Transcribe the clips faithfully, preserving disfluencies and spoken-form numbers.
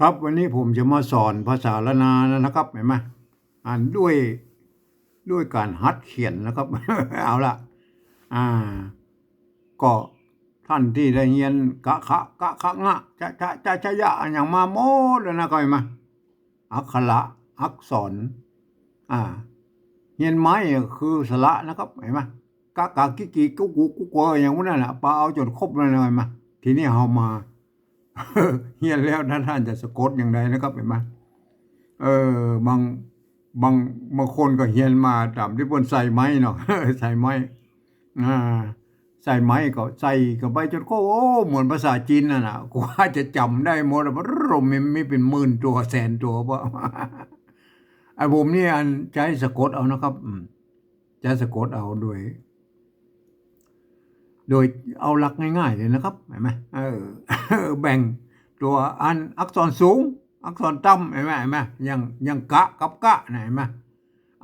ครับ วันนี้ผมจะมาสอนภาษาล้านนานะครับ หันก่อ อ่านด้วย ด้วยก๋านหัดเขียนนะครับ เอาละ อ่า ก็ต้านตี้ได้เฮียนกะ ขะ กะ ขะ งะ จะ จะ จะ ชะ ยะ อะหยังมาหมดแล้วนะครับ หันก่อ อักขระ อักษร อ่า เฮียนไม้อะคือสระนะครับ หันก่อ กะ กะ กิ กิ กุ กุ กุ กัว อะหยังพวกนั้นน่ะ ปาเอาจ๋นครบแล้วนะ หันก่อ ทีนี้เฮามา เฮียนแล้วนะ ต้านจะสะกดอย่างใดนะครับ หันก่อ เออ บาง บาง บางคนก็เฮียนมาต๋ามตี้เปิ้นใส่ไม้เนาะ ใส่ไม้ อ่า ใส่ไม้ก็ใส่เข้าไปจ๋นก็ โอ้ เหมือนภาษาจีนนั่นน่ะ กว่าจะจ๋ำได้หมดอะ โอ้โห มี มีเป๋นหมื่นตั๋ว แสนตั๋วเปล่า ไอ้ผมนี่อันใจ๊สะกดเอานะครับ อืม ใจ๊สะกดเอาโดย โดยเอาหลักง่ายๆ เลยนะครับ หันก่อ เออ แบ่งตั๋วอันอักษรสูง อักษรต่ำ หันก่อ หันก่อ อย่าง อย่างกะกับกะนะ หันก่อ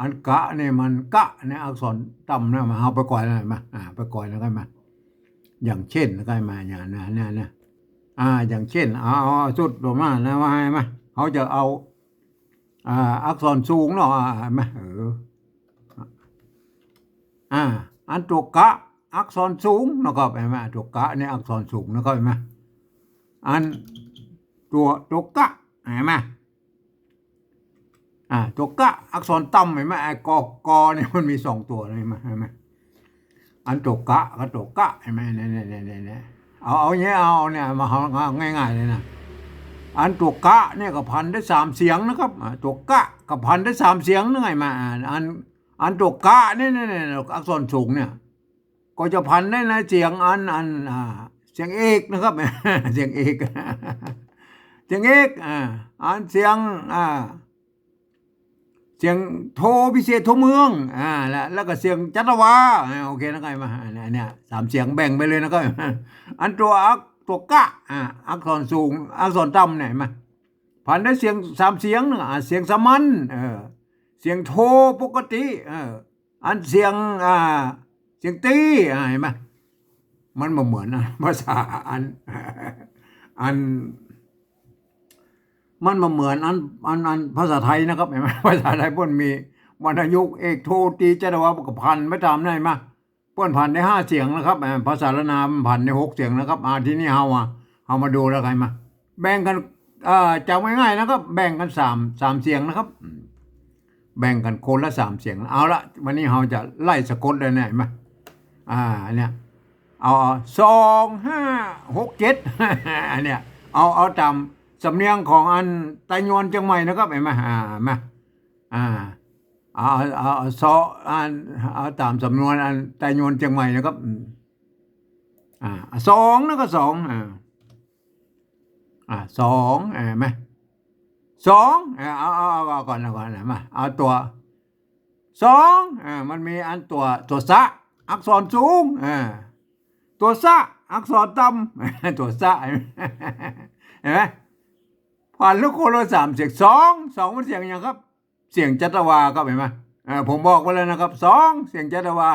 อันกะนี่มันกะนี่อักษรต่ำนะ มา เฮาไปก่อยนะ หันก่อ อ่า ไปก่อยนะ หันก่อ อย่างเช่น หันก่อ อย่างเนี้ย เนี้ย เนี้ย อ่า อย่างเช่น เอา เอา เอาสุดตั๋วมานะ ว่าหันก่อ เฮาจะเอา อ่า อักษรสูงเนาะ อ่า หันก่อ เออ อ่า อันตั๋วกะ อักษรสูงนะครับ หันก่อ ตั๋วกะนี่อักษรสูงนะครับ หันก่อ อันตั๋ว ตั๋วกะ หันก่อ อ่า ตั๋วกะ อักษรต่ำ หันก่อ ไอ้กอ กอนี่มันมีสองตั๋ว หันก่อ หันก่อ อันตั๋วกะกับตั๋วกะ หันก่อ เนี่ย เนี่ย เนี่ย เนี่ย เอา เอาเนี่ย เอาเนี่ย มา เอา เอาง่ายๆ เลยนะ อันตั๋วกะเนี่ยก็พันได้สามเสียงนะครับ อ่า ตั๋วกะก็พันได้สามเสียงนะ หันก่อ อ่า อัน อันตั๋วกะเนี่ย เนี่ย เนี่ย อักษรสูงเนี่ย ก็จะพันได้ในเสียงอัน อัน อ่า เสียงเอกนะครับ เสียงเอก เสียงเอก อ่า อันเสียง อ่า เสียงโทพิเศษโทเมือง อ่า แล้ว แล้วก็เสียงจัตวา อ่า โอเคนะครับ หันก่อ อันเนี้ย อันเนี้ย สามเสียงแบ่งไปเลยนะครับ อันตั๋วอัก ตั๋วกะ อ่า อักษรสูง อักษรต่ำเนี่ย หันก่อ พันได้เสียงสามเสียงนะ อ่า เสียงสามัญ เออ เสียงโทปกติ เออ อันเสียง อ่า เสียงตรี อ่า หันก่อ มันบ่เหมือนนะ ภาษาอัน อัน มันบ่เหมือนอัน อัน อันภาษาไทยนะครับ หันก่อ ภาษาไทยเปิ้นมีวรรณยุกต์ เอก โท ตรี จัตวา ก็พันไปต๋ามนั้น หันก่อ เปิ้นพันได้ห้าเสียงนะครับ อ่า ภาษาล้านนามันพันได้หกเสียงนะครับ อ่า ทีนี้เฮาอะ เฮามาดูแล้วกัน หันก่อ แบ่งกั๋น เอ่อ จ๋ำง่ายๆ นะครับ แบ่งกั๋นสาม สามเสียงนะครับ อืม แบ่งกั๋นคนละสามเสียง เอาละ วันนี้เฮาจะไล่สะกดเลยเนี่ย หันก่อ อ่า เนี่ย เอา เอา สอง ห้า หก เจ็ด อันเนี้ย เอา เอาต๋ามสำเนียงของอันไตยวนเจียงใหม่นะครับ หันก่อ อ่า มา อ่า เอา เอา เอา เอา ซอ อัน เอาต๋ามสำนวนอันไตยวนเจียงใหม่นะครับ อืม อ่า สอง แล้วก็สอง อ่า อ่า สอง อ่า หันก่อ สอง อ่า เอา เอา เอา เอาก่อน เอาก่อน มา เอาตั๋ว สอง อ่า มันมีอันตั๋ว ตั๋วสะ อักษรสูง อ่า ตั๋วสะ อักษรต่ำ ตั๋วสะ หันก่อ พันแล้วคนละสามเสียง สอง สอง มันเสียงหยังครับ เสียงจัตวาครับ หันก่อ เออ ผมบอกไว้แล้วนะครับ สอง เสียงจัตวา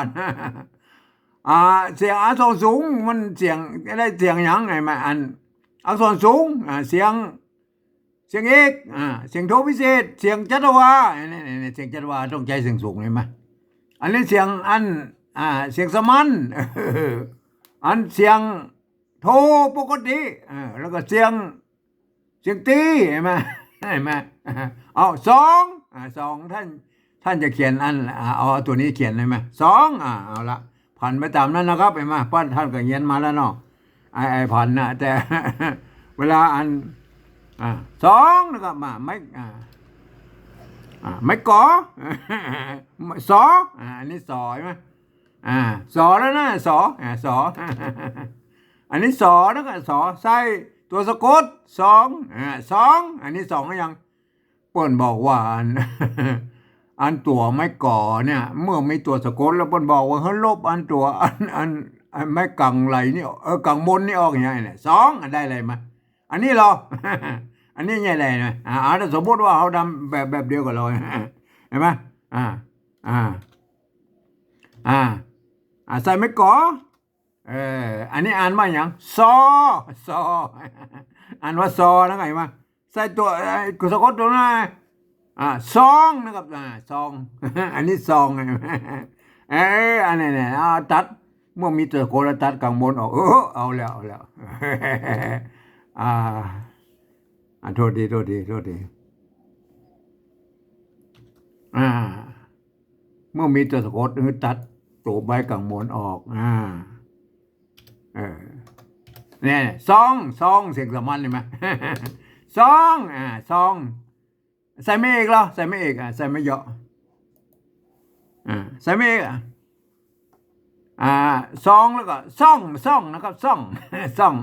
อ่า เสียงอักษรสูงมันเสียง ได้เสียงหยัง หันก่อ อันอักษรสูง อ่า เสียง เสียงเอก อ่า เสียงโทพิเศษ เสียงจัตวา เนี่ย เนี่ย เนี่ย เสียงจัตวาต้องใจ๊เสียงสูง หันก่อ อันนี้เสียงอัน อ่า เสียงสามัญ อันเสียงโทปกติ อ่า แล้วก็เสียง เสียงตรี หันก่อ หันก่อ เอา สอง อ่า สอง ต้าน ต้านจะเขียนอัน อ่า เอาตั๋วนี้เขียน หันก่อ สอง อ่า เอาละ พันไปต๋ามนั้นนะครับ หันก่อ เพราะต้านก็เฮียนมาแล้วเนาะ ไอ้ ไอ้พันน่ะ แต่ เวลาอัน อ่า สอง นะครับ มา ไม้ อ่า อ่า ไม้ก๋อ สอ อ่า อันนี้สอ หันก่อ อ่า สอแล้วนะ สอ อ่า สอ อันนี้สอ แล้วก็สอ ใส่ตั๋วสะกด สอง อ่า สอง อันนี้สองหรือยัง เปิ้นบอกว่าอัน อันตั๋วไม้ก๋อเนี่ย เมื่อมีตั๋วสะกดแล้วเปิ้นบอกว่าหื้อลบอันตั๋ว อัน อัน อันไม้กังไหลนี่ เออ กังบนนี่ออกอย่างเงี้ยเนี่ย สอง อันได้อะไรมา อันนี้เหรอ อันนี้ไงอะไรนะ อ่า อ่า ถ้าสมมุติว่าเฮาทำแบบ แบบเดียวกับเฮา หันก่อ อ่า อ่า อ่า อ่า ใส่ไม้ก๋อ เออ อันนี้อ่านว่าหยัง ซอ ซอ อ่านว่าซอ แล้วไงวะ ใส่ตั๋ว เอ่อ สะกดตั๋วหน้า อ่า ซองนะครับ อ่า ซอง อันนี้ซอง เออ อันนี้เนี่ย อ่า ตัด เมื่อมีตั๋วสะกดแล้วตัดก๋างบนออก เออ เอาแล้ว เอาแล้ว อ่า อ่า โทษที โทษที โทษที อ่า เมื่อมีตั๋วสะกด เออ ตัดตั๋วใบก๋างบนออก อ่า เออ เนี่ย ซอง ซอง เสียงสามัญ หันก่อ ซอง อ่า ซอง ใส่ไม้เอกลอ ใส่ไม้เอก อ่า ใส่ไม้เหยาะ อ่า ใส่ไม้เอก อ่า อ่า ซอง แล้วก็ ซ่อง ซ่อง นะครับ ซ่อง ซ่อง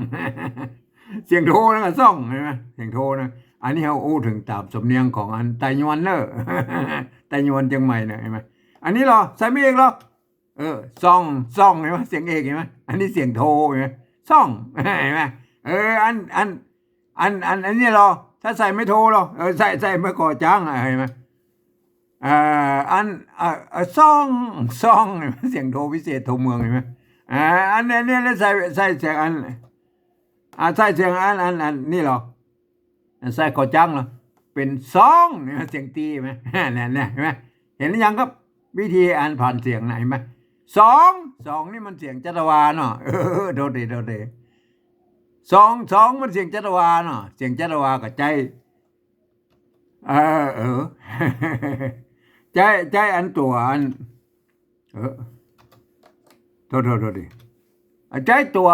เสียงโทนะครับ ซ่อง หันก่อ เสียงโทนะ อันนี้เฮาอู้เถิงต๋ามสำเนียงของอันไตยวนเน่อ ไตยวนเจียงใหม่เน่อ หันก่อ อันนี้ลอ ใส่ไม้เอกลอ เออ ซ่อง ซ่อง หันก่อ เสียงเอก หันก่อ อันนี้เสียงโท หันก่อ ซ่อง หันก่อ เออ อัน อัน อัน อัน อันนี้ลอ ถ้าใส่ไม้โทลอ เออ ใส่ ใส่ไม้ก่อจ๊าง อ่ะ หันก่อ เอ่อ อัน เอ่อ เอ่อ ซ่อง ซ่อง หันก่อ เสียงโทพิเศษ โทเมือง หันก่อ อ่า อันนี้ อันนี้ แล้วใส่ ใส่เสียงอัน อ่า ใส่เสียงอัน อัน อันนี้ลอ ใส่ก่อจ๊างลอ เป๋นซอง หันก่อ เสียงตี้ หันก่อ เนี่ย เนี่ย หันก่อ หันก่อ เห็นหรือยังครับ วิธีอันผ่านเสียงน่ะ หันก่อ สอง สอง นี่มันเสียงจัตวาเนาะ เออ โทษที โทษที สอง สอง มันเสียงจัตวาเนาะ เสียงจัตวาก็ใจ๊ เออ เออ ใจ๊ ใจ๊อันตั๋วอัน เออ โทษ โทษ โทษที อ่ะ ใจ๊ตั๋ว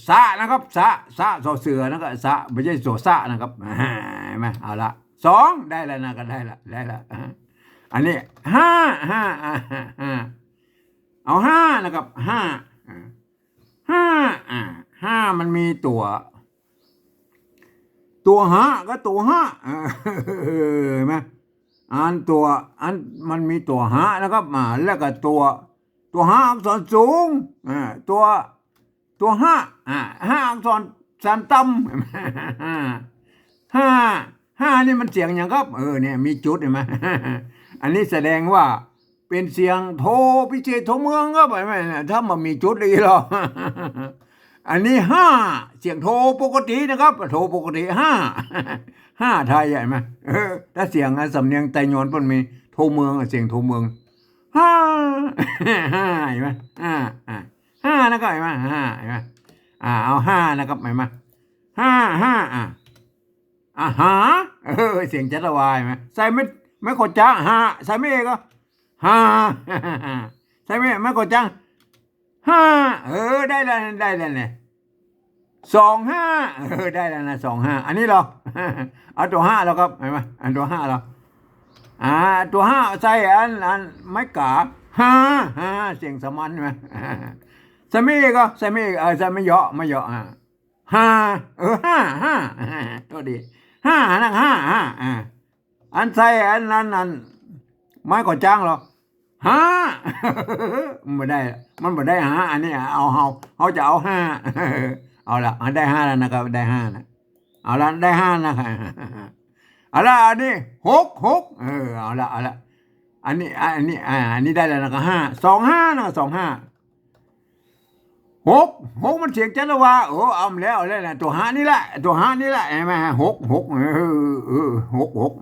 สะนะครับ สะ สะ สอเสือนะครับ สะ ไม่ใช่ตั๋วสะนะครับ หันก่อ เอาละ สอง ได้แล้วนะ ก็ได้ละ ได้ละ อันนี้ ห้า ห้า อ่า ห้า เอา ห้า นะครับ ห้า อ่า ห้า อ่า ห้า มันมีตั๋ว ตั๋วหะก็ตั๋วหะ เออ หันก่อ อันตั๋ว อัน มันมีตั๋วหะนะครับ อ่า แล้วก็ตั๋ว ตั๋วหะอักษรสูง อ่า ตั๋ว ตั๋วหะ อ่า หะอักษรสามต่ำ ห้า ห้า นี่มันเสียงหยังครับ เออ เนี่ย มีจุดหันก่อ อันนี้แสดงว่าเป๋นเสียงโทพิเศษ โทเมืองครับ หันก่อ ถ้าบ่มีจุดอีกลอ อันนี้ ห้า เสียงโทปกตินะครับ โทปกติ ห้า ห้า ไทย หันก่อ เออ ถ้าเสียง อ่ะ สำเนียงไตยวนเปิ้นมี โทเมือง อ่ะ เสียงโทเมือง ห้า ห้า หันก่อ ห้า อ่า ห้า นะครับ หันก่อ ห้า หันก่อ อ่า เอา ห้า นะครับ หันก่อ ห้า ห้า อ่า อ่า หา เออ เสียงจัตวา หันก่อ ใส่ไม้ ไม้ก่อจ๊าง หา ใส่ไม้เอกก็ หา ใส่ไม้ ไม้ก่อจ๊าง ห้า เออ ได้แล้ว ได้แล้วเนี่ย สองห้า เออ ได้แล้วนะ สองห้า อันนี้ลอ เอาตั๋วห้าลอครับ หันก่อ อันตั๋วห้าลอ อ่า ตั๋วห้าใส่อัน อันไม้ก๋า ห้า ห้า เสียงสามัญ หันก่อ ใส่ไม้เอกก็ ใส่ไม้เอก เออ ใส่ไม้เหยาะ ไม้เหยาะ อ่า ห้า เออ ห้า ห้า โทษที ห้า นะ ห้า ห้า อ่า อันใส่อันนั้น อันไม้ก่อจ๊างลอ ห้า มันบ่ได้ มันบ่ได้หา อันนี้ เอา เฮา เฮาจะเอาห้า เอาละ ได้ห้าแล้วนะครับ ได้ห้านะ เอาละ ได้ห้านะครับ เอาละ อันนี้ หก หก เออ เอาละ เอาละ อันนี้ อันนี้ อ่า อันนี้ได้แล้วนะครับ ห้า สองห้า นะ สองห้า หก หก มันเสียงจัตวา โอ้ เอาแล้ว เอาแล้วนะ ตั๋วหานี่แหละ ตั๋วหานี่แหละ หันก่อ หก หก เออ เออ หก หก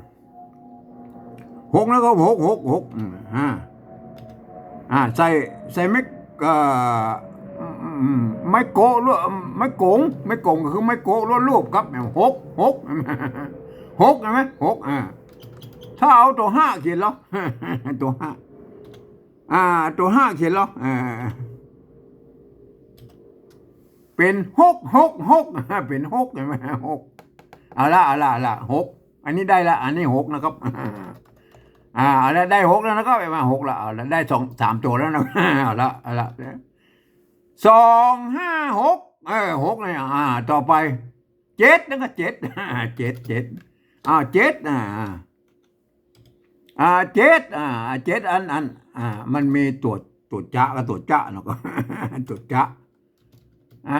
หก แล้วก็ หก หก หก อืม อ่า อ่า ใส่ ใส่ไม้ เอ่อ อืม ไม้โกะลวด ไม้ก๋ง ไม้ก๋งก็คือไม้โกะลวดลูกครับ หก หก หก หันก่อ หก อ่า ถ้าเอาตั๋วห้าเขียนลอ ตั๋วห้า อ่า ตั๋วห้าเขียนลอ อ่า เป๋น หก หก หก เป๋น หก หันก่อ หก เอาละ เอาละ เอาละ หก อันนี้ได้ละ อันนี้ หก นะครับ อ่า เอาละ ได้ หก แล้วนะครับ หันก่อ หก ละ เอาละ ได้สอง สามตั๋วแล้วนะ เอาละ เอาละ สองห้าหก เออ หก เนี่ย อ่า ต่อไป เจ็ด นะครับ เจ็ด เจ็ด เจ็ด อ่า เจ็ด อ่า อ่า เจ็ด อ่า เจ็ด อัน อัน อ่า มันมีตั๋ว ตั๋วจะกับตั๋วจ๊ะเนาะ ตั๋วจะ อ่า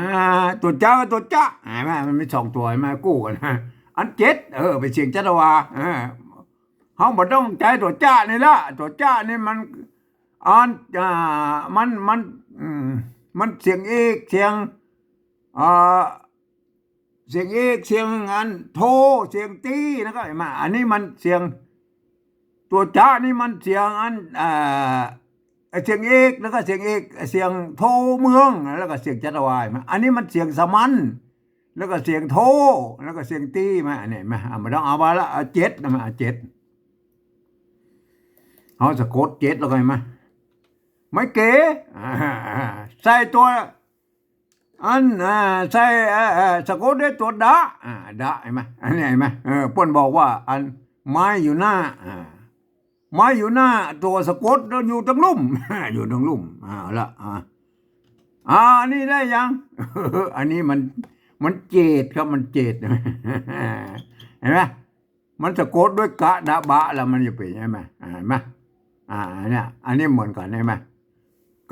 ตั๋วจะกับตั๋วจ๊ะ หันก่อ มันมีสองตั๋ว หันก่อ กู้กั๋น อันเจ็ด เออ เป๋นเสียงจัตวา เออ เฮาบ่ต้องใจ๊ตั๋วจ๊ะนี่ละ ตั๋วจ๊ะนี่มัน อัน อ่า มัน มัน อืม มันเสียงเอก เสียง อ่า เสียงเอก เสียงอันโท เสียงตี้นะครับ หันก่อ อันนี้มันเสียง ตั๋วจะนี่มันเสียงอัน อ่า เสียงเอก แล้วก็เสียงเอก เสียงโทเมือง แล้วก็เสียงจัตวา หันก่อ อันนี้มันเสียงสามัญ แล้วก็เสียงโท แล้วก็เสียงตี้ หันก่อ อันนี้ หันก่อ อ่ะ บ่ต้องเอาว่าละ เอาเจ็ดนะ หันก่อ เอาเจ็ด เฮาสะกดเจ็ดแล้วก็ หันก่อ ไม้เก๋ อ่า ใส่ตั๋ว อัน อ่า ใส่ อ่า อ่า สะกดด้วยตั๋วดะ อ่า ดะ หันก่อ อันนี้ หันก่อ เออ เปิ้นบอกว่าอันไม้อยู่หน้า อ่า ไม้อยู่หน้า ตั๋วสะกดแล้วอยู่ตังลุ่ม อยู่ตังลุ่ม อ่า เอาละ อ่า อ่า อันนี้ได้ยัง อันนี้มัน มันเจ็ดครับ มันเจ็ด หันก่อ มันสะกดด้วยกะดะบะ แล้วมันจะเป๋น หันก่อ อ่า หันก่อ อ่า เนี่ย อันนี้เหมือนกั๋น หันก่อ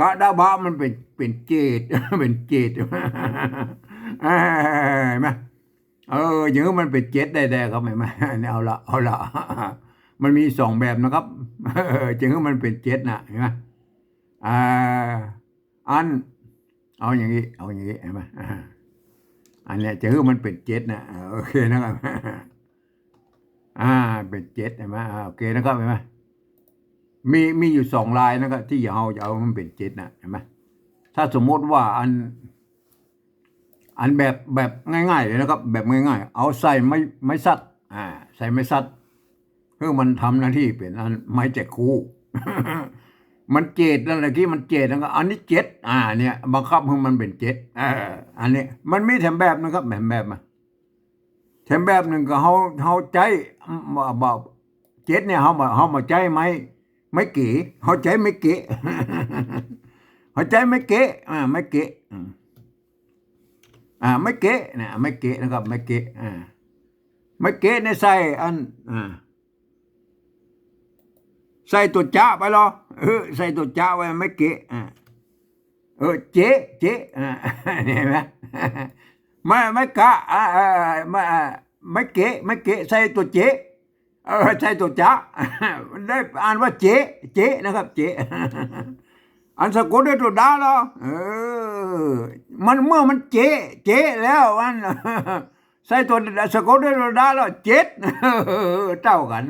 กะดะบะมันเป๋น เป๋นเจ็ด เป๋นเจ็ด เออ หันก่อ เออ อย่างนี้มันเป๋นเจ็ดได้แต๊ครับ หันก่อ อันนี้ เอาละ เอาละ มันมีสองแบบนะครับ เออ อย่างนี้มันเป๋นเจ็ดนะ หันก่อ อ่า อัน เอาอย่างนี้ เอาอย่างนี้ หันก่อ อ่า อันเนี้ยจะหื้อมันเป๋นเจ็ดนะ อ่า โอเคนะครับ อ่า เป๋นเจ็ด หันก่อ อ่า โอเคนะครับ หันก่อ มี มีอยู่สองลายนะครับ ตี้เฮาจะเอามันเป๋นเจ็ดนะ หันก่อ ถ้าสมมติว่าอัน อันแบบ แบบง่ายๆ เลยนะครับ แบบง่ายๆ เอาใส่ไม้ ไม้สัด อ่า ใส่ไม้สัด หื้อมันทำหน้าตี้เป๋นอันไม้แจคู่ มันเจ็ดนั่นแหละ กี้มันเจ็ด แล้วก็ อันนี้เจ็ด อ่า เนี่ย บังคับหื้อมันเป๋นเจ็ด เออ อันนี้มันมีแถมแบบนะครับ แถมแบบมา แถมแบบนึ่งก็เฮา เฮาใจ๊ บ่ บ่ เจ็ดเนี่ย เฮาบ่ เฮาบ่ใจ๊ไม้ ไม้เก๋ เฮาใจ๊ไม้เก๋ เฮาใจ๊ไม้เก๋ อ่า ไม้เก๋ อืม อ่า ไม้เก๋เนี่ย ไม้เก๋นะครับ ไม้เก๋ อ่า ไม้เก๋เนี่ยใส่อัน อ่า ใส่ตั๋วจะไปลอ เออ ใส่ตั๋วจะไว้ ไม้เก๋ อ่า เออ เจ๊ เจ๊ อ่า หันก่อ ไม้ ไม้กะ อ่า อ่า ไม้ อ่า ไม้เก๋ ไม้เก๋ ใส่ตั๋วเจ๊ เออ ใส่ตั๋วจะ ได้อ่านว่าเจ๊ เจ๊นะครับ เจ๊ อันสะกดด้วยตั๋วดะลอ เออ มันเมื่อมันเจ๊ เจ๊แล้วอัน ใส่ตั๋ว สะกดด้วยตั๋วดะลอ เจ็ด เต้ากั๋น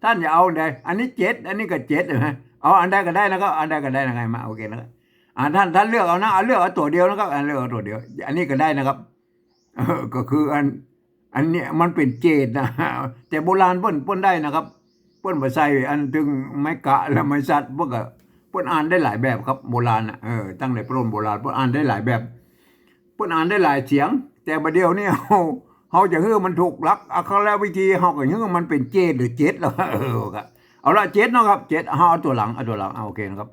ต้านจะเอาอันใด อันนี้เจ็ด อันนี้ก็เจ็ด หันก่อ เอาอันใดก็ได้นะครับ อันใดก็ได้นะครับ มา โอเคนะครับ อ่า ต้าน ต้านเลือกเอานะ เอา เลือกเอาตั๋วเดียวนะครับ อ่า เลือกเอาตั๋วเดียว อันนี้ก็ได้นะครับ เออ ก็คืออัน อันเนี้ยมันเป๋นเจ็ดนะ แต่โบราณเปิ้น เปิ้นได้นะครับ เปิ้นบ่ใส่อันตึงไม้กะและไม้สัด เปิ้นก็ เปิ้นอ่านได้หลายแบบครับ โบราณน่ะ เออ ตั้งแต่โบราณ เปิ้นอ่านได้หลายแบบ เปิ้นอ่านได้หลายเสียง แต่บ่าเดี่ยวนี้เฮา เฮาจะหื้อมันถูกหลักอักขระวิธี เฮาก็หื้อมันเป๋นเจ็ดหรือเจ็ดแล้ว เออ ก็ เอาละ เจ็ดเนาะครับ เจ็ด เฮาเอาตั๋วหลัง เอาตั๋วหลัง เอา โอเคนะครับ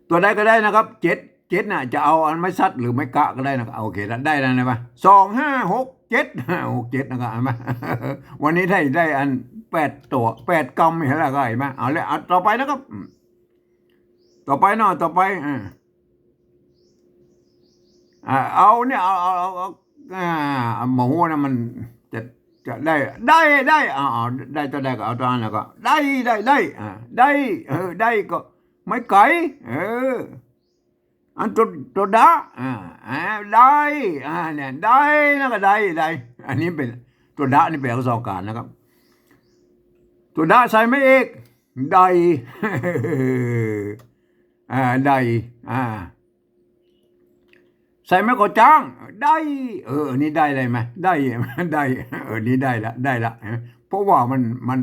ตั๋วใดก็ได้นะครับ เจ็ด เจ็ดน่ะ จะเอาอันไม้สัดหรือไม้กะก็ได้นะครับ โอเคแล้ว ได้แล้วนะ มา สอง ห้า หก เจ็ด หก เจ็ด นะครับ หันก่อ วันนี้ได้ ได้อันแปดตั๋ว แปดกำ หันก่อ หันก่อ เอาละ เอาต่อไปนะครับ อืม ต่อไปเนาะ ต่อไป อ่า อ่า เอาเนี่ย เอา เอา เอา เอา อ่า เอา บ่ฮู้นะ มันจะ จะได้ ได้ ได้ เอา เอา ได้ตั๋วใดก็เอาตั๋วนั้น แล้วก็ ได้ ได้ ได้ อ่า ได้ เออ ได้ก็ ไม้ไก๋ เออ อันตั๋ว ตั๋วดะ อ่า อ่า ได้ อ่า เนี่ย ได้ แล้วก็ได้ ได้ อันนี้เป๋น ตั๋วดะนี่เป๋นอักษรกลางนะครับ ตั๋วดะใส่ไม้เอก ได้ อ่า ได้ อ่า ใส่ไม้ก่อจ๊าง ได้ เออ อันนี้ได้ ได้ไหม ได้ ได้ เออ นี่ได้ละ ได้ละ เพราะว่ามัน มัน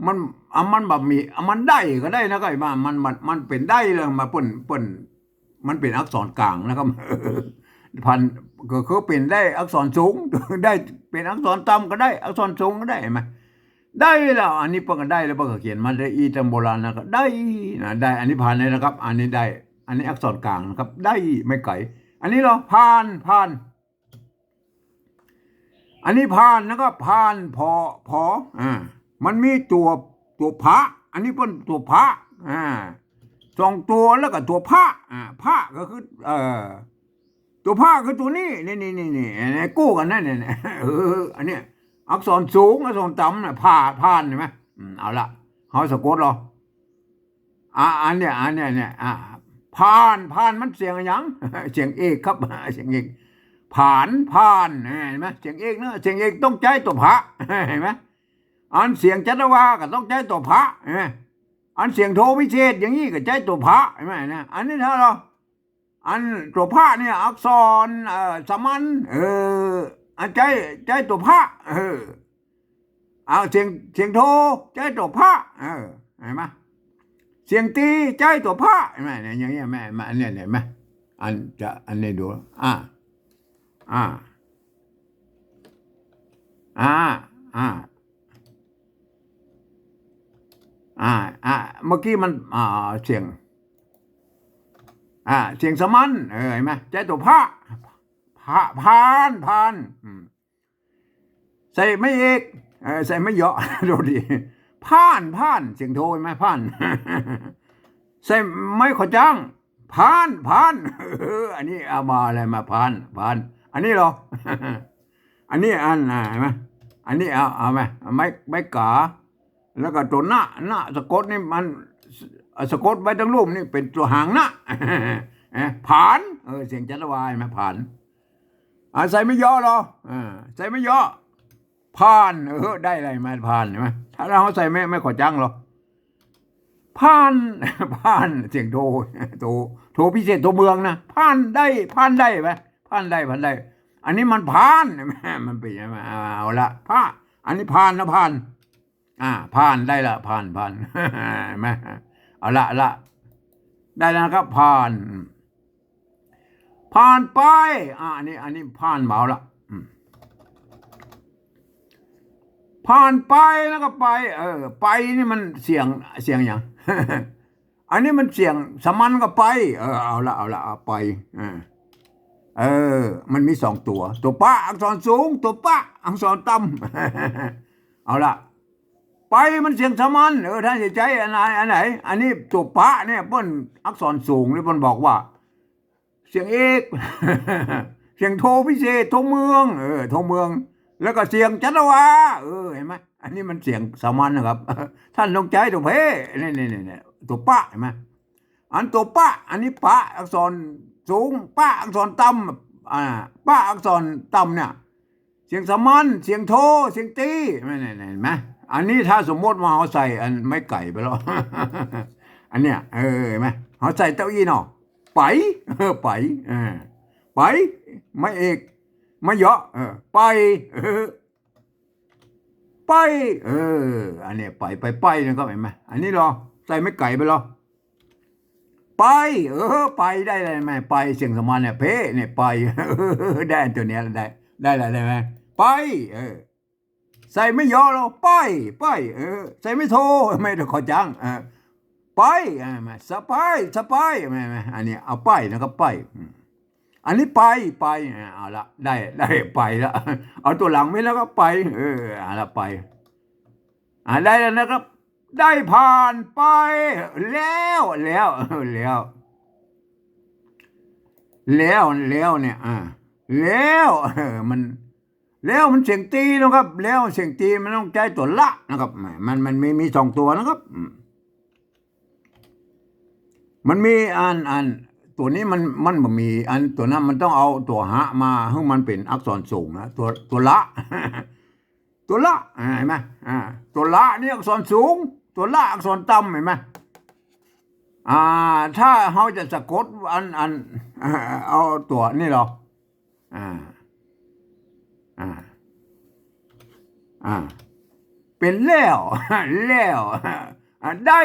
มัน อ่ะ มันบ่มี อ่ะ มันได้ก็ได้นะครับ ว่ามัน มัน มันเป๋นได้แล้ว มาเปิ้น เปิ้น มันเป๋นอักษรกลางนะครับ พัน ก็คือเป๋นได้อักษรสูง ได้เป๋นอักษรต่ำก็ได้ อักษรสูงก็ได้ หันก่อ ได้แล้ว อันนี้เปิ้นก็ได้แล้ว เปิ้นก็เขียนมาได้อี้ ต๋ามโบราณนะ ก็ได้นะ ได้ อันนี้ผ่านเลยนะครับ อันนี้ได้ อันนี้อักษรกลางนะครับ ได้ ไม้ไก๋ อันนี้ลอ ผ่าน ผ่าน อันนี้ผ่านนะครับ ผ่าน ผอ ผอ อ่า มันมีตั๋ว ตั๋วผะ อันนี้เปิ้นตั๋วผะ อ่า สองตั๋วแล้วก็ตั๋วผะ อ่า ผะก็คือ เอ่อ ตั๋วผะคือตั๋วนี้ นี่ นี่ นี่ นี่ กู้กั๋นนะเนี่ย เนี่ย เออ อันเนี้ย อักษรสูง อักษรต่ำน่ะ ผ่า ผ่าน หันก่อ อืม เอาละ เฮาสะกดลอ อ่า อันเนี้ย อันเนี้ย เนี่ย อ่า ผ่าน ผ่านมันเสียงอะหยัง เสียงเอกครับ เสียงเอก ผาน ผ่าน เห็นไหม เสียงเอกเนาะ เสียงเอกต้องใจ๊ตั๋วพะ เห็นไหม อันเสียงจัตวาก็ต้องใจ๊ตั๋วพะ เห็นไหม อันเสียงโทพิเศษอย่างนี้ก็ใจ๊ตั๋วพะ เห็นไหมนะ อันนี้ถ้าเรา อันตั๋วพะเนี่ย อักษร เอ่อ สามัญ เออ อันใจ๊ ใจ๊ตั๋วพะ เออ เอาเสียง เสียงโท ใจ๊ตั๋วพะ เออ เห็นไหม เสียงตี ใจ๊ตั๋วพะ เห็นไหม เนี่ย อย่างเงี้ย แม่ แม่ อันเนี้ย เห็นไหม อันจะ อันนี้ดู อ่า อ่า อ่า อ่า อ่า อ่า เมื่อกี้มัน อ่า เสียง อ่า เสียงสามัญ เออ เห็นไหม ใจ๊ตั๋วพะ พะ ผ่าน ผ่าน อืม ใส่ไม้เอก เออ ใส่ไม้เยาะ โทษที ผ่าน ผ่าน เสียงโท เห็นไหม ผ่าน ใส่ไม้ขอจ้าง ผ่าน ผ่าน เออ อันนี้เอามาอะไรมา ผ่าน ผ่าน อันนี้เหรอ อันนี้อัน อ่า เห็นไหม อันนี้เอา เอาไหม ไม้ ไม้ก๋า แล้วก็ตั๋วนะ นะ สะกดนี่มัน สะกดไว้ตังลุ่มนี่เป๋นตั๋วหางนะ เออ ผ่าน เออ เสียงจัตวา เห็นไหม ผ่าน อ่า ใส่ไม้เยาะเหรอ อ่า ใส่ไม้เยาะ ผ่าน เออ ได้อะไรมา ผ่าน เห็นไหม ถ้าเฮาใส่ไม้ ไม้ขอจ้างเหรอ ผ่าน ผ่าน เสียงโท โท โทพิเศษ โทเมืองนะ ผ่านได้ ผ่านได้ไหม ผ่านได้ ผ่านได้ อันนี้มันผ่าน มันเป๋นยังไง เอาละ พะ อันนี้ผ่านนะ ผ่าน อ่า ผ่านได้ละ ผ่าน ผ่าน เห็นไหม เอาละ ละ ได้แล้วนะครับ ผ่าน ผ่านไป อ่า อันนี้ อันนี้ผ่านมาละ อืม ผ่านไปแล้วก็ไป เออ ไปนี่มันเสียง เสียงหยัง อันนี้มันเสียงสามัญก็ไป เออ เอาละ เอาละ เอาไป เออ เออ มันมีสองตั๋ว ตั๋วปะอักษรสูง ตั๋วปะอักษรต่ำ เอาละ ไปมันเสียงสามัญ เออ ท่านจะใจ๊อันไหน อันไหน อันนี้ตั๋วปะเนี่ยเปิ้นอักษรสูงนี่เปิ้นบอกว่า เสียงเอก เสียงโทพิเศษ โทเมือง เออ โทเมือง แล้วก็เสียงจัตวา เออ เห็นไหม อันนี้มันเสียงสามัญนะครับ ท่านต้องใจ๊ตั๋วเพ นี่ นี่ นี่ นี่ ตั๋วปะ เห็นไหม อันตั๋วปะ อันนี้ปะอักษรสูง ปะอักษรต่ำ อ่า ปะอักษรต่ำเนี่ย เสียงสามัญ เสียงโท เสียงตี นี่ นี่ นี่ เห็นไหม อันนี้ถ้าสมมติว่าเฮาใส่อันไม้ไก่ไปแล้ว อันเนี้ย เออ เห็นไหม เฮาใส่เต๊าอี้เนาะ ไป เออ ไป เออ ไป ไม้เอก ไม้เยาะ เออ ไป เออ ไป เออ อันเนี้ย ไป ไป ไปนะครับ เห็นไหม อันนี้เหรอ ใส่ไม้ไก่ไปเหรอ ไป เออ ไปได้เลยแม่ ไป เสียงสามัญเนี่ย เพ เนี่ย ไป ได้อันตั๋วเนี้ย ได้ ได้แล้ว ได้ไหม ไป เออ ใส่ไม้เยาะเหรอ ไป ไป เออ ใส่ไม้โท ไม้ขอจ้าง เออ ไป เออ มา สะพาย สะพาย แม่ แม่ อันนี้เอาไปนะครับ ไป อืม อันนี้ไป ไป อ่า เอาละ ได้ ได้ไปละ เอาตั๋วหลังไว้แล้วก็ไป เออ เอาละ ไป อ่า ได้แล้วนะครับ ได้ผ่านไป แล้ว แล้ว แล้ว แล้ว แล้วเนี่ย อ่า แล้ว เออ มัน แล้วมันเสียงตีนะครับ แล้วเสียงตีมันต้องใจ๊ตั๋วละนะครับ มัน มันมี มีสองตั๋วนะครับ อืม มันมีอัน อัน ตั๋วนี้มัน มันบ่มี อันตั๋วนั้นมันต้องเอาตั๋วหะมา หื้อมันเป๋นอักษรสูงนะ ตั๋ว ตั๋วละ ตั๋วละ อ่า เห็นไหม อ่า ตั๋วละนี่อักษรสูง ตั๋วละอักษรต่ำ เห็นไหม อ่า ถ้าเฮาจะสะกดอัน อัน เอาตั๋วนี่เหรอ อ่า อ่า อ่า เป๋นแล้ว แล้ว อ่า ได้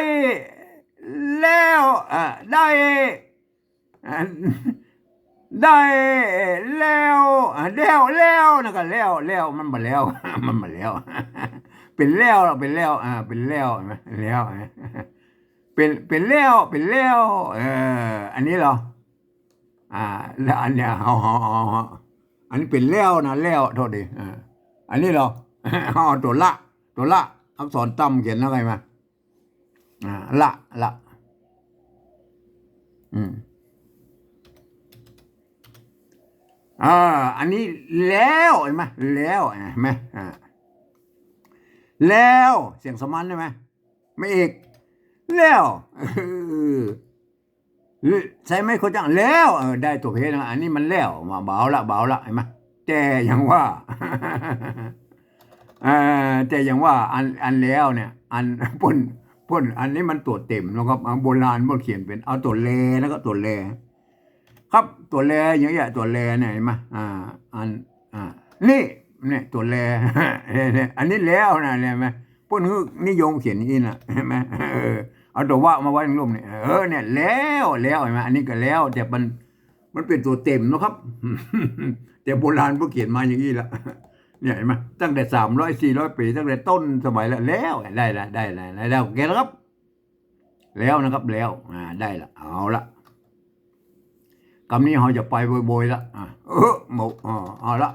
แล้ว อ่า ได้ อ่า ได้แล้ว อ่า แล้ว แล้วนะ ก็แล้ว แล้ว มันบ่แล้ว มันบ่แล้ว เป๋นแล้ว เป๋นแล้ว อ่า เป๋นแล้ว เห็นไหม แล้ว เป๋น เป๋นแล้ว เป๋นแล้ว เออ อันนี้เหรอ อ่า แล้วอันเนี้ย เอา เอา เอา เอา อันนี้เป๋นแล้วนะ แล้ว โทษที อ่า อันนี้เหรอ เอาตั๋วละ ตั๋วละ อักษรต่ำเขียนว่าไงมา อ่า ละ ละ อืม อ่า อันนี้แล้ว เห็นไหม แล้ว เห็นไหม อ่า แล้ว เสียงสามัญใช่ไหม ไม้เอก แล้ว เออ ใส่ไม้ขอจ้างแล้ว เออ ได้ตั๋วเพชรนะ อันนี้มันแล้ว มา บ่เอาละ บ่เอาละ หันก่อ แต่ยังว่า เอ่อ แต่ยังว่าอัน อันแล้วเนี่ย อัน เปิ้น เปิ้น อันนี้มันตั๋วเต็มนะครับ อ่า โบราณเปิ้นเขียนเป๋น เอาตั๋วแลนะครับ ตั๋วแล ครับ ตั๋วแลอย่างเงี้ย ตั๋วแลเนี่ย หันก่อ อ่า อัน อ่า นี่ เนี่ย ตั๋วแล เนี่ย อันนี้แล้วนะ หันก่อ เปิ้นนิยมเขียนอย่างนี้นะ หันก่อ เออ เอาตั๋ววะมาไว้ตรงลุ่มเนี่ย เออ เนี่ย แล้ว แล้ว หันก่อ อันนี้ก็แล้ว แต่มัน มันเป๋นตั๋วเต็มนะครับ แต่โบราณเปิ้นเขียนมาอย่างนี้ละ เนี่ย หันก่อ ตั้งแต่สามร้อยสี่ร้อยปี๋ ตั้งแต่ต้นสมัยละ แล้ว ได้ละ ได้ละ ได้ละ โอเคแล้วครับ แล้วนะครับ แล้ว อ่า ได้ละ เอาละ กำนี้เฮาจะไปโบยๆ ละ อ่า เออ หมด อ่า เอาละ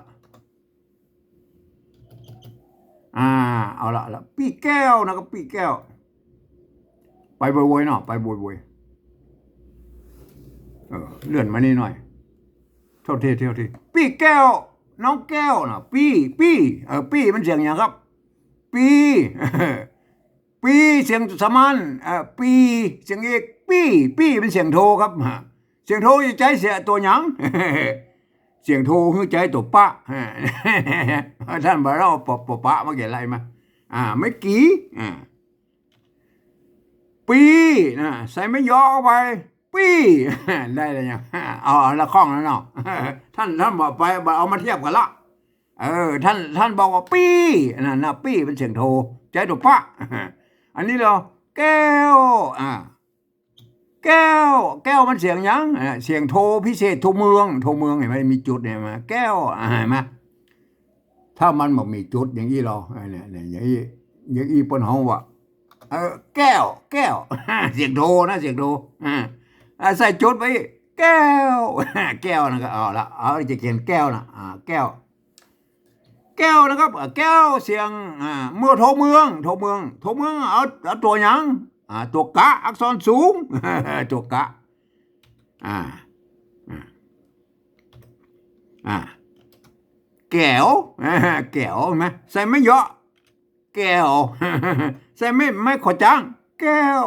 อ่า เอาละ เอาละ ปี้แก้วนะครับ ปี้แก้ว ไปโบยๆ เนาะ ไปโบยๆ เออ เลื่อนมานี่หน่อย โทษที โทษที ปี้แก้ว น้องแก้วนะ ปี้ ปี้ เออ ปี้มันเสียงหยังครับ ปี้ ปี้เสียงสามัญ เอ่อ ปี้เสียงเอก ปี้ ปี้เป็นเสียงโทครับ ฮะ เสียงโทจะใจ๊เสียงตั๋วหยัง เสียงโทคือใจ๊ตั๋วปะ ฮะ ต้านบ่าเล่าปะ ปะ ปะ มาเขียนอะไรมา อ่า เมื่อกี้ อ่า ปี้ นะ ใส่ไม้ยอเข้าไป ปี้ ได้เลยเนี่ย เอา เอาละคล่องแล้วเนาะ ต้าน ต้านบ่ไป บ่เอามาเทียบกั๋นละ เออ ต้าน ต้านบอกว่าปี้ นั่นนะ ปี้เป็นเสียงโท ใจ๊ตั๋วปะ อันนี้เหรอ แก้ว อ่า แก้ว แก้วมันเสียงหยัง อ่า เสียงโทพิเศษ โทเมือง โทเมือง หันก่อ มีจุดเนี่ย หันก่อ แก้ว อ่า หันก่อ ถ้ามันบ่มีจุดอย่างอี้เหรอ อ่า เนี่ย เนี่ย อย่างอี้ อย่างอี้เปิ้นฮ้องว่า เออ แก้ว แก้ว เสียงโทนะ เสียงโท อ่า อ่า ใส่จุดไป แก้ว แก้วนะก็เอาละ เอา จะเขียนแก้วนะ อ่า แก้ว แก้วนะครับ อ่า แก้วเสียง อ่า เมือง โทเมือง โทเมือง โทเมือง เอา เอาตั๋วหยัง อ่า ตั๋วกะ อักษรสูง ตั๋วกะ อ่า อ่า อ่า แก๋ว อ่า แก๋ว หันก่อ ใส่ไม้ยอ แก้ว ใส่ไม้ ไม้ขอจ้าง แก้ว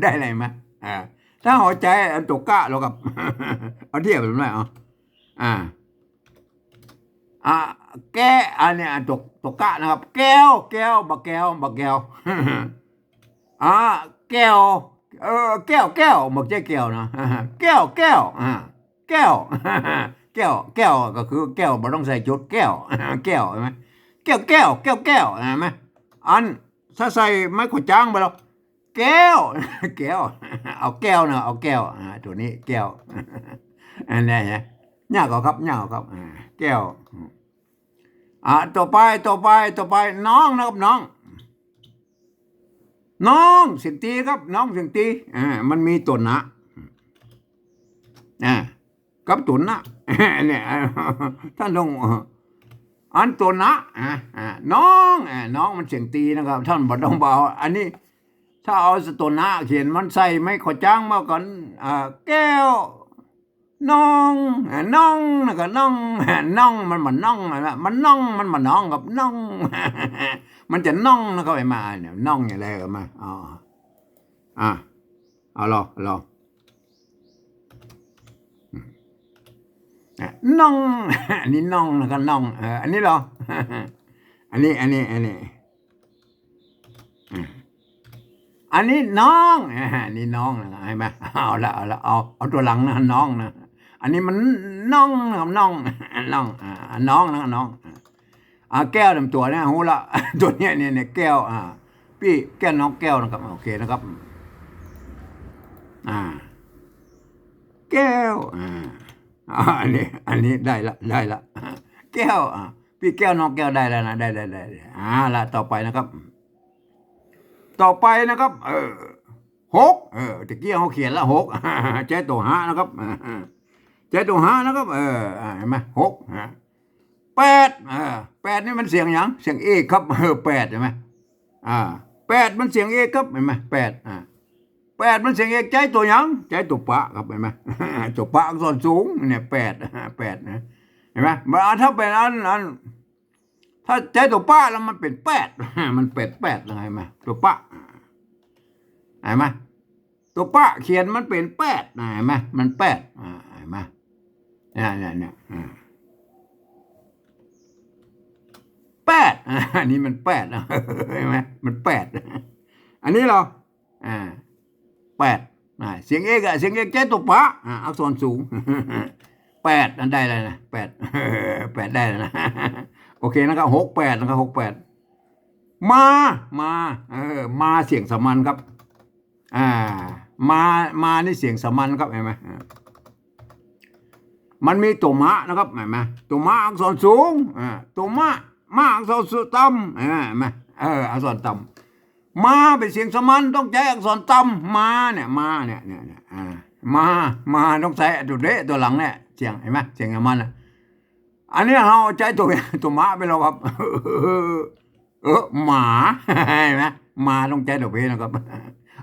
ได้เลยหันก่อ อ่า ถ้าหัวใจ๋อันตั๋วกะแล้วกับ เอาเทียบไปหน่อย เอา อ่า อ่า แก้ อันเนี้ย อันตั๋ว ตั๋วกะนะครับ แก้ว แก้ว บ่าแก้ว บ่าแก้ว อ่า แก้ว เออ แก้ว แก้ว บ่ใจ้แก๋วนะ แก้ว แก้ว อ่า แก้ว แก้ว แก้ว ก็คือแก้ว บ่ต้องใส่จุด แก้ว แก้ว หันก่อ แก้ว แก้ว แก้ว แก้ว หันก่อ อัน ถ้าใส่ไม้ขอจ้างไปแล้ว แก้ว แก้ว เอาแก้วนะ เอาแก้ว อ่า ตั๋วนี้ แก้ว อันนี้ฮะ ยากกว่าครับ ยากกว่าครับ อ่า แก้ว อ่า ต่อไป ต่อไป ต่อไป น้องนะครับ น้อง น้อง เสียงตีครับ น้อง เสียงตี อ่า มันมีตั๋วนะ อ่า กับตั๋วนะ เนี่ย ต้านต้อง อันตั๋วนะ อ่า อ่า น้อง อ่า น้องมันเสียงตีนะครับ ต้านบ่ต้องเบา อันนี้ ถ้าเอาตั๋วนะเขียนมันใส่ไม้ขอจ้างมาก่อน อ่า แก้ว น้อง อ่า น้อง แล้วก็น้อง น้อง มันบ่น้องนะ มันน้อง มันบ่น้องครับ น้อง มันจะน้องนะครับ หันก่อ เนี่ย น้องอย่างไรก็มา อ๋อ อ่ะ เอาลอง ลอง อ่ะ น้อง อันนี้น้องนะครับ น้อง เออ อันนี้เหรอ อันนี้ อันนี้ อันนี้ อ่ะ อันนี้น้อง อ่ะ อันนี้น้องนะครับ หันก่อ เอาละ เอาละ เอา เอาตั๋วหลังนะ น้องนะ อันนี้มันน้องนะครับ น้อง น้อง อ่ะ น้องนะ น้อง อ่ะ อ่า แก้วเต็มตั๋วเนี่ย ฮู้ละ ตั๋วเนี้ย เนี่ย เนี่ย แก้ว อ่า ปี้แก้ว น้องแก้วนะครับ โอเคนะครับ อ่า แก้ว อ่า อ่า อันนี้ อันนี้ได้ละ ได้ละ แก้ว อ่า ปี้แก้ว น้องแก้ว ได้แล้วนะ ได้ ได้ ได้ ได้ อ่า ละ ต่อไปนะครับ ต่อไปนะครับ เออ หก เออ ตะกี้เฮาเขียนละ หก ใจ๊ตั๋วหะนะครับ ใจ๊ตั๋วหะนะครับ เออ อ่า หันก่อ หก ฮะ แปด เออ แปดนี่มันเสียงหยัง เสียงเอกครับ เออ แปด หันก่อ อ่า แปดมันเสียงเอกครับ หันก่อ แปด อ่า แปดมันเสียงเอก ใจ๊ตั๋วหยัง ใจ๊ตั๋วปะครับ หันก่อ ตั๋วปะอักษรสูง เนี่ย แปด แปด นะ หันก่อ บ่า ถ้าเป๋นอัน อัน ถ้าใจ๊ตั๋วปะแล้วมันเป๋นแปด มันเป๋นแปด หันก่อ ตั๋วปะ หันก่อ ตั๋วปะเขียนมันเป๋นแปดนะ หันก่อ มันแปด อ่า หันก่อ เนี่ย เนี่ย เนี่ย อ่า แปด อ่า อันนี้มันแปด หันก่อ มันแปด อันนี้เหรอ อ่า แปด อ่า เสียงเอกอะ เสียงเอกใจ๊ตั๋วปะ อ่า อักษรสูง แปด อันได้แล้วนะ แปด แปดได้แล้วนะ โอเคนะครับ หกแปด นะครับ หกแปด มา มา เออ มาเสียงสามัญครับ อ่า มา มานี่เสียงสามัญครับ หันก่อ อ่า มันมีตั๋วมะนะครับ หันก่อ ตั๋วมะอักษรสูง อ่า ตั๋วมะ มะอักษรสูงต่ำ หันก่อ เออ อักษรต่ำ มาเป๋นเสียงสามัญ ต้องใจ๊อักษรต่ำ มาเนี่ย มาเนี่ย เนี่ย เนี่ย อ่า มา มาต้องใจ๊ตั๋วเดะตั๋วหลังเนี่ย เสียง หันก่อ เสียงสามัญอะ อันนี้เฮาใจ๊ตั๋ว ตั๋วมะไปแล้วครับ เออ หมา หันก่อ มาต้องใจ๊ตั๋วเพนะครับ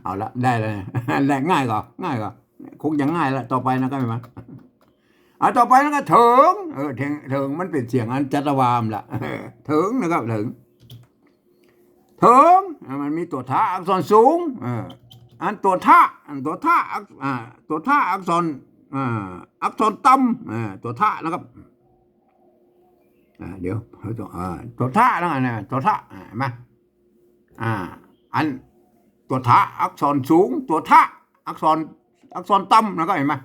เอาละ ได้แล้วนะ ได้ ง่ายก่อ ง่ายก่อ คงจะง่ายละ ต่อไปนะครับ หันก่อ อ่ะ ต่อไปนะครับ เถิง เออ เถิง เถิง มันเป๋นเสียงอันจัตวาลละ เออ เถิงนะครับ เถิง เถิง อ่ะ มันมีตั๋วทะอักษรสูง เออ อันตั๋วทะ อันตั๋วทะอัก อ่า ตั๋วทะอักษร อ่า อักษรต่ำ อ่า ตั๋วทะนะครับ อ่า เดี๋ยว เฮาต้อง อ่า ตั๋วทะนะ อันนี้ตั๋วทะ อ่า หันก่อ อ่า อันตั๋วทะอักษรสูง ตั๋วทะอักษร อักษรต่ำ หันก่อ หันก่อ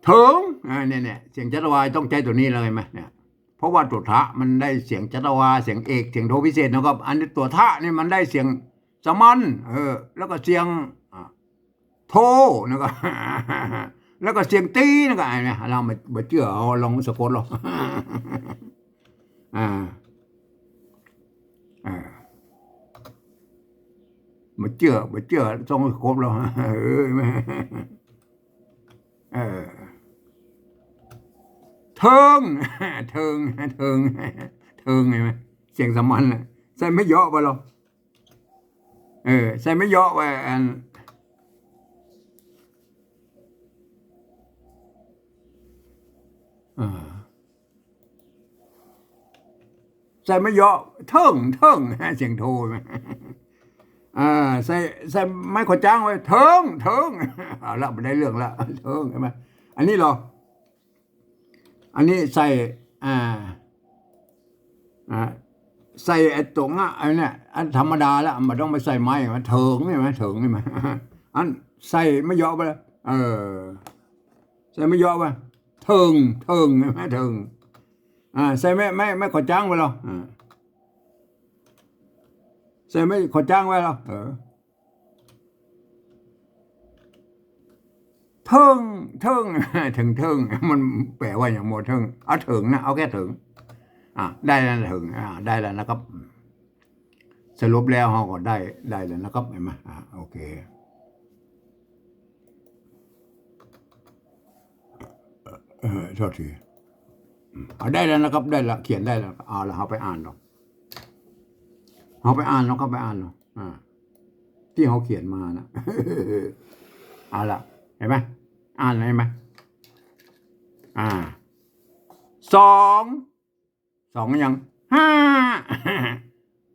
เถิง อ่า เนี่ย เนี่ย เสียงจัตวาลต้องใจ๊ตั๋วนี้เลย หันก่อ เนี่ย เพราะว่าตั๋วทะมันได้เสียงจัตวาล เสียงเอก เสียงโทพิเศษนะครับ อันนี้ตั๋วทะนี่มันได้เสียงสามัญ เออ แล้วก็เสียง อ่า โทนะครับ แล้วก็เสียงตีนะครับ อันนี้เฮาบ่ บ่เจื้อ เฮาลองสะกดลอง อ่า อ่า บ่เจื้อ บ่เจื้อ ต้องสะกดลอง เออ เออ เถิง เถิง เถิง เถิง หันก่อ เสียงสามัญน่ะ ใส่ไม้เหยาะไปลอง เออ ใส่ไม้เหยาะไป อัน อ่า ใส่ไม้เหยาะ เถิง เถิง เสียงโทไหม อ่า ใส่ ใส่ไม้ขอจ๊างไว้ เถิง เถิง เอาละ บ่ได้เรื่องละ เถิง หันก่อ อันนี้เหรอ อันนี้ใส่ อ่า อ่า ใส่ไอ้ตั๋วงะ อันเนี้ย อันธรรมดาละ บ่ต้องไปใส่ไม้ มันเถิงนี่ไหม เถิงนี่ไหม อันใส่ไม้เหยาะไปละ เออ ใส่ไม้เหยาะไป เถิง เถิง หันก่อ เถิง อ่า ใส่ไม้ ไม้ ไม้ขอจ๊างไปลอง อ่า ใส่ไม้ขอจ๊างไปลอง เออ เถิง เถิง เถิง เถิง มันแป๋ว่าหยังบ่เถิง เอาเถิงนะ เอาแค่เถิง อ่า ได้แล้วเถิง อ่า ได้แล้วนะครับ สรุปแล้วเฮาก็ได้ ได้แล้วนะครับ หันก่อ อ่า โอเค เออ โทษที เอา ได้แล้วนะครับ ได้ละ เขียนได้แล้ว เอาละ เฮาไปอ่านลอง เฮาไปอ่านลองครับ ไปอ่านลอง อ่า ตี้เฮาเขียนมานะ เอาละ หันก่อ อ่าน หันก่อ อ่า สอง สองหยัง ห้า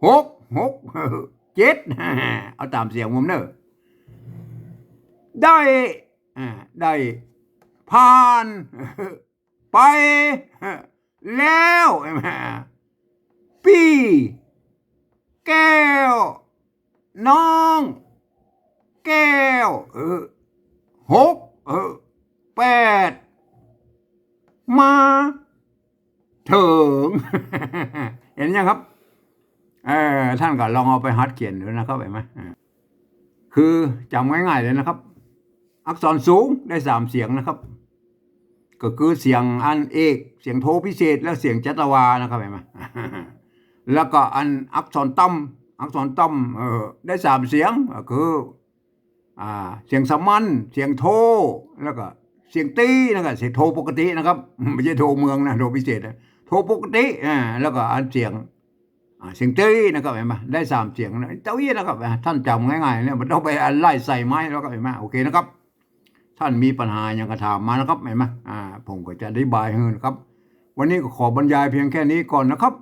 หก หก เจ็ด เอาต๋ามเสียงผมเน่อ ได้ อ่า ได้ ผ่าน ไป แล้ว ปี้ แก้ว น้อง แก้ว เออ หก เออ แปด มา เถิง หันก่อ ครับ เออ ต้านก็ลองเอาไปหัดเขียนดูนะครับ หันก่อ อ่า คือจ๋ำง่ายๆ เลยนะครับ อักษรสูงได้สามเสียงนะครับ ก็คือเสียงอันเอก เสียงโทพิเศษ และเสียงจัตวาลนะครับ หันก่อ แล้วก็อันอักษรต่ำ อักษรต่ำ เอ่อ ได้สามเสียง ก็คือ อ่า เสียงสามัญ เสียงโท แล้วก็เสียงตีนะครับ เสียงโทปกตินะครับ บ่ใจ้โทเมืองนะ โทพิเศษนะ โทปกติ อ่า แล้วก็อันเสียง อ่า เสียงตีนะครับ หันก่อ ได้สามเสียงนะ เต้าอี้นะครับ อ่า ต้านจ๋ำง่ายๆ เนี่ย บ่ต้องไปอันไล่ใส่ไม้แล้วครับ หันก่อ โอเคนะครับ ต้านมีปัญหาหยังก็ถามมานะครับ หันก่อ อ่า ผมก็จะอธิบายหื้อนะครับ วันนี้ก็ขอบรรยายเพียงแค่นี้ก่อนนะครับ